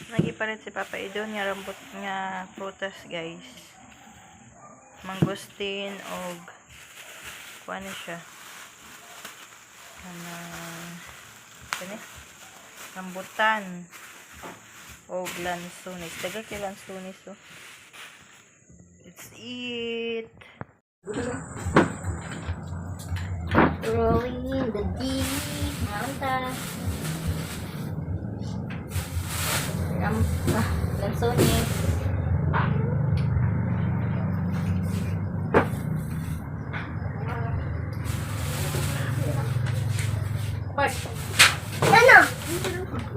Nagipalit si Papa Idon nga rambut nga prutas, guys. Mangosteen og kuan ni siya. Kanang kani? Rambutan og lansones. Daga kay lansones oh. Let's eat. Rolling in the deep. Manta. Ram, ah, lansones. Part. Ano?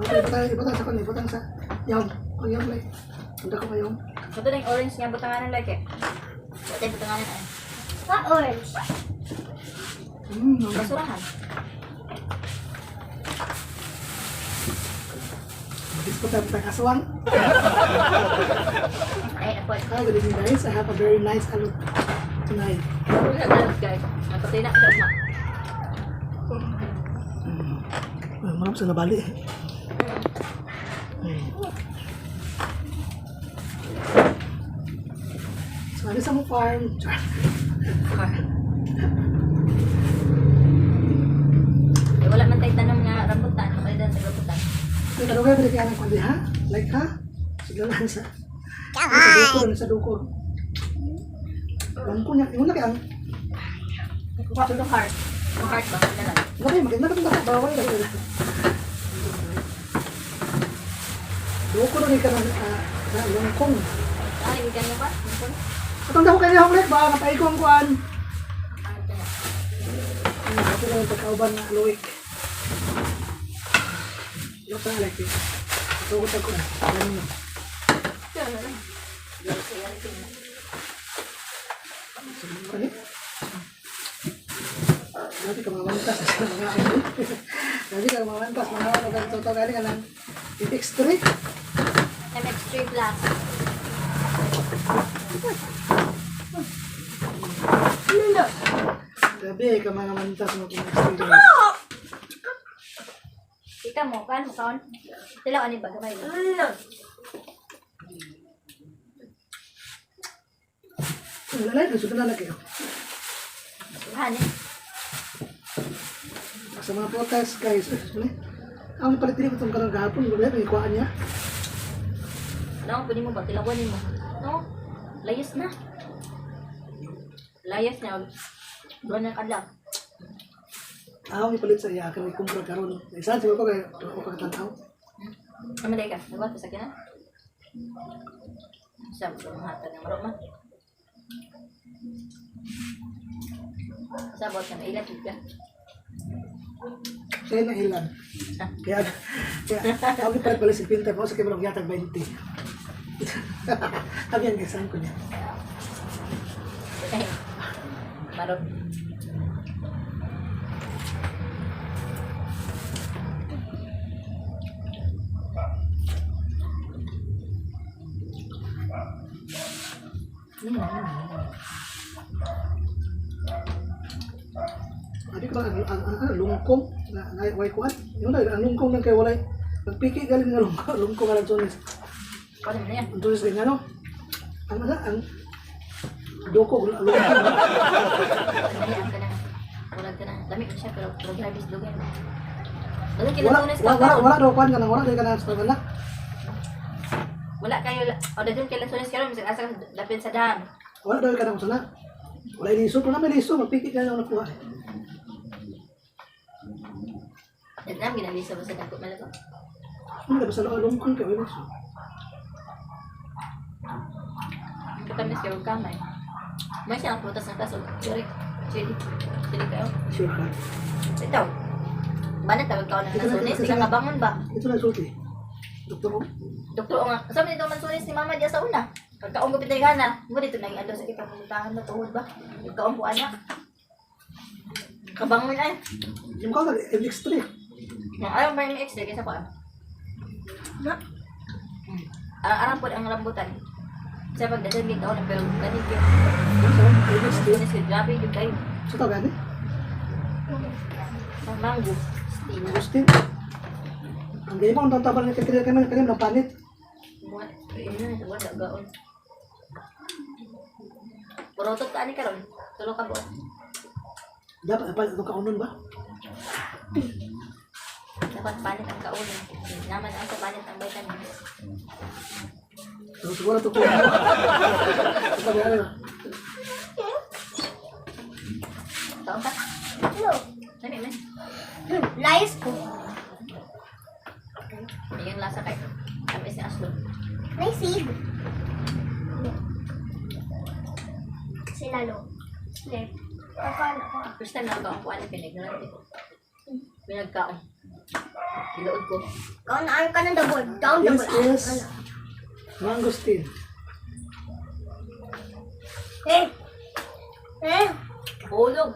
Ibutang, ibutang sa kon, ibutang sa yam. Ang yam like. Punta ko kayong. Ito na yung orange nga butanganan like eh. Ito yung butanganan ay. What orange? Basurahan. Disko tayo sa aswang. Ay, ako. Hi, good evening, guys. I have a very nice alot tonight. Wala na guys. Napatay na ako ma. Marap sa nabali. So, ano sa mo farm? Char. Ay, wala man tayo tanong nga rambutan. Okay dan sa rambutan. May tanong kayo, balik ang kundi ha? Like ha? Sige lang sa... Sa duko, sa duko. Alam ko niya, yung na kaya ang... Kuha ko yung heart. Yung heart ba? Wala lang. Wala kayo, maganda ka ito, bawal lang. Duko na rin ka na lungkong. Ah, ibigan mo ba? Lungkong? Atong dako kayo hong baka kapay ko ang kuan. Ah, ito na. Ako lang ang pagkauban na luwik. Look na like it. Ito ko tag kuan. Ano na? Ito na lang. Ano? Grabe ka mga mantas. Mga ano. Grabe ka mga mantas. Mga ano. Ganito to. Galing ka lang. MX3. MX3 Plus. Grabe ka mga mantas. Mga MX3 guys. Kita mo, kan mo kaon? Sila ani ba gamay? Wala lang. Sudah na lang kayo. Suhan eh. Sa mga protest guys. Ano? Ang palit din itong kanang gahapon. Wala lang. Ikuhaan niya. Ano, pwede mo ba? Tilawan mo. No? Layas na. Layas na. Buwan na kadlaw. Ako ipalit sa iya. Kaya kumpra karon. Isa siguro ko kay ako kakatanaw. Ano day ka? Nagwat pa sa kina? Sa mga hatag ng marok man. Sa bot na ilan ka. Siya na ilan. Kaya, kaya, ako ipalit pala si Pinta ko sa kaya walang yatag 20. Sabi yan, saan ko niya. Eh, Marok. Sabi ko ba, ang lungkong, na way kuan. Yun na, ang lungkong lang kay walay. Nagpiki galing nga lungkong, lungkong nga lang sonis. Ano na yan? Ang tulis ganyan, no? Ang ano, ang doko, lungkong. Dali ang kanang murag ka na. Lami ko siya pero pero grabe sa dugay. Dali Wala, kinatunis ka wala, wala, kaon. wala daw kuan ka nang wala, dahil ka na sa wala. Wala kayo o daghan kay lansones karon bisag asa ka dapit sa dam. Wala daw ka nang sana. Wala iliso, pero naman iliso, magpiki ka na nakuha. Daghan ginalisa ba sa dako malago? Ano ba sa lungkong kay wala so. Katamis kayo kamay. May siya ang prutas ng kaso. Chili. Chili. Chili kayo. Sure ka. Ito. Ba na tawag ka ng lansones? Di ka kabangon ba? Ito na sulti. Doktor ko. Doktor, o nga. Kasama nito mansunis ni mama diya sa una. Pagkaon ko pitay na. Mo dito nang ando sa kita pumuntahan na tuhod ba? Pagkaon ko anak. Kabangon ay. Yung ka MX3. Nga ayaw may may extra kaysa ko. Na. Arang po ang rambutan. Sa pagdating dito na pero ganit yun. Ano sa MX3? Lansones yun. Grabe yun kayo. Sa tawag gani? Ang mango. Steam. Agustin. Ang ganyan mo, ang tantaban niya kaya kaya kaya ng panit. Mga, yun na, wala gaon. Purotot ka ani karon. Tulo ka buot. Dapat pa itong kaunon ba? Dapat panit ang kaunon. Naman ang sa panit ang vitamins. Pero siguro ito ko. Sabi ano? Taon ka? Hello. Dami man. Lies ko. Yung lasa kay. Tamis ni Aslo. May seed. Sila lo. Slip. Ako na ko. First time na ako ang kuan pinignorante ko. Pinagkaon. Gilood ko. Kaon na ka ng double. Down This double. is mangosteen. Eh. Eh. Hulog.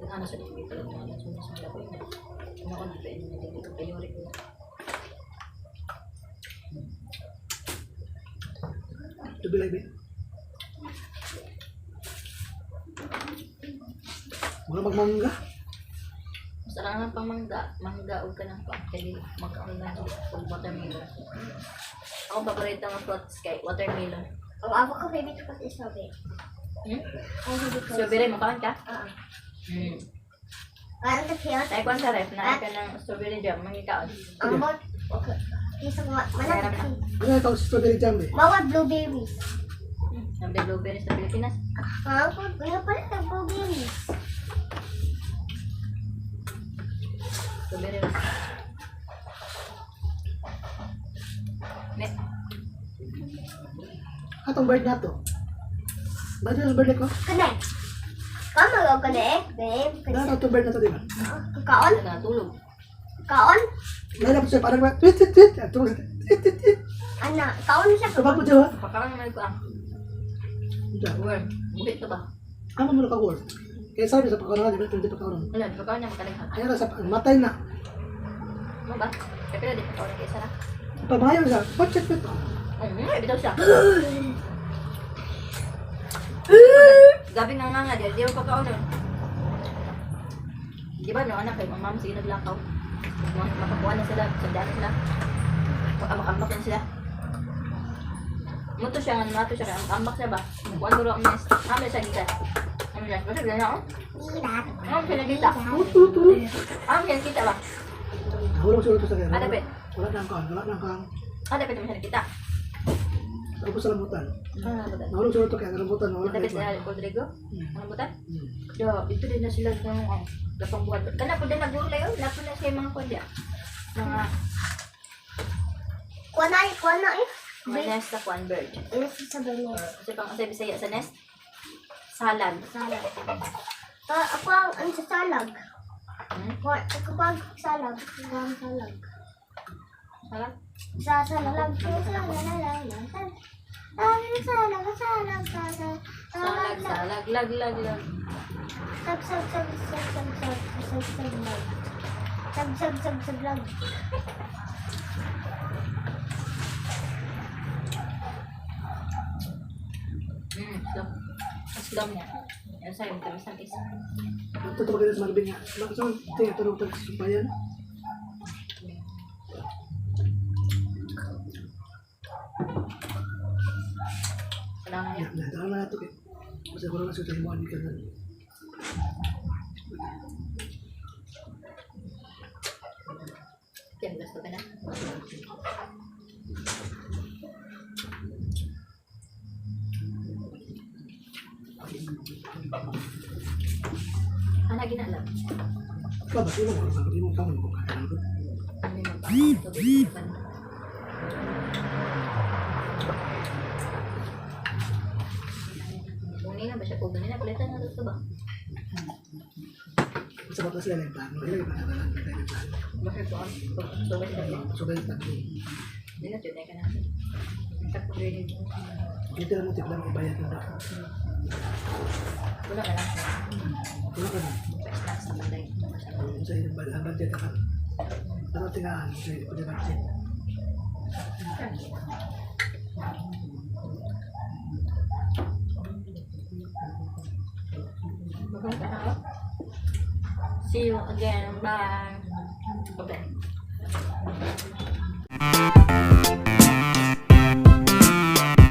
Ano sa dito talaga mga lansunas ng lakoy na. Ano ko dito na dito kayo rin. To be like me. Mga magmangga. Mas alam pang mangga, mangga og kanang pa kay magkaon lang og watermelon. Ako paborito nga fruits kay watermelon. Ang ako ko favorite ko is strawberry. Hmm? Ang favorite ko. Strawberry makaon ka? Oo. Hmm. Ang the chaos. Ay kuan sa ref na ka ng strawberry jam mangikaon. Ang bot. Okay. Kisa ko manang. Ano ito? Strawberry jam eh. Bawal blueberries. Ang blueberry sa Pilipinas. Ah, ako, ano pala ang blueberries? Strawberry. Me, Atong bird na to. Bakit yung bird ko? Kanay. Kaon mag kanay, babe. Dahil itong bird na to, di ba? Kaon? natulog. Kaon? Laila po siya, parang ba? Tweet, tweet, tweet. At tulog siya, tweet, tweet, tweet. Ana, kaon siya. Kapag po siya, ha? Pakaroon naman ko ang Diyan. worm. Buhit ka ba? Amo mo na ka-worm. Kaya sabi sa pagkaroon, di ba? Hindi pagkaroon. Wala, di pakaon niya makalaghan. Kaya na sa matay na. Ano ba? Kaya pila di pakaon kay isa na. Pamayo siya. Pot, tweet, tweet. Bitaw siya. Gabi nga nga nga, di di ako pakaon nun. Di ba no, anak kay ma'am sige naglakaw. Makakuha na sila, sandaan sila. Makambak na sila. Muto siya nga, mato siya, ambak siya ba? Kuan mo ang nest. Amin siya gita. Ano na? Basta na ako. Ilat. Ano siya nagita? Tut, tut, tut. Ano siya nakita ba? Nahulog siguro ito sa kaya. Ah, dapat. Wala na ang kaan. Wala na ang kaan. Ah, dapat naman siya nakita. Tapos sa lambutan. Ano na ba? Nahulog siguro ito kaya lambutan. Wala na Dapat ito. sila Rodrigo? Ano ba? Hmm. Do, ito din na sila ng ang lapang buhat. Kana po din nagulay oh, lapo na siya mga kundya. Mga Kuha na, kuha na eh. mga nest sa kwan bird. Ano siya sa Bernes? Kasi pang sa Bisaya sa nest salag. Salag. Ah, ako ang ano sa salag. Hmm? Ako, ako pa ang salag. Ako ang salag. Salag? Sa salag, sa salag, salag, salag. Salag, salag, salag, Salag, salag, salag, lag, lag, lag. Sag, sag, sag, sag, sag, sag, sag, sag, lag. Sag, sag, sag, sag, lag. So, aslom niya. Ano sa'yo, matamis ang isa. Ito ito maganda sa Marvin nga. Bakit sa tingin ito nung tagsubayan? Kailangan niya. Yan, dahil na ito kay. Kasi wala na siya sa himuan ni Kanan. Tiyan, gusto ka na. Ano ginala? Ikaw ba? Sino mo? Hindi mo kaon mo kaon. Ano yung magpapakatubig? Kunin na ba siya? Kunin na. Palitan na ito ba? Sa bato sila lang plano. Ilang yung plano lang. Ilang plano. Bakit po? So, ba siya? So, ganit na. Hindi na, tunay ka na. Ang Dito lang mo tiplang ibayad na ba? Wala ka lang. Wala ka na. Pa-snacks naman tayo. Sa inyong ang budget ka. Pero tingaan sa inyong budget. Magkano ka na ako? See you again. Bye. Okay.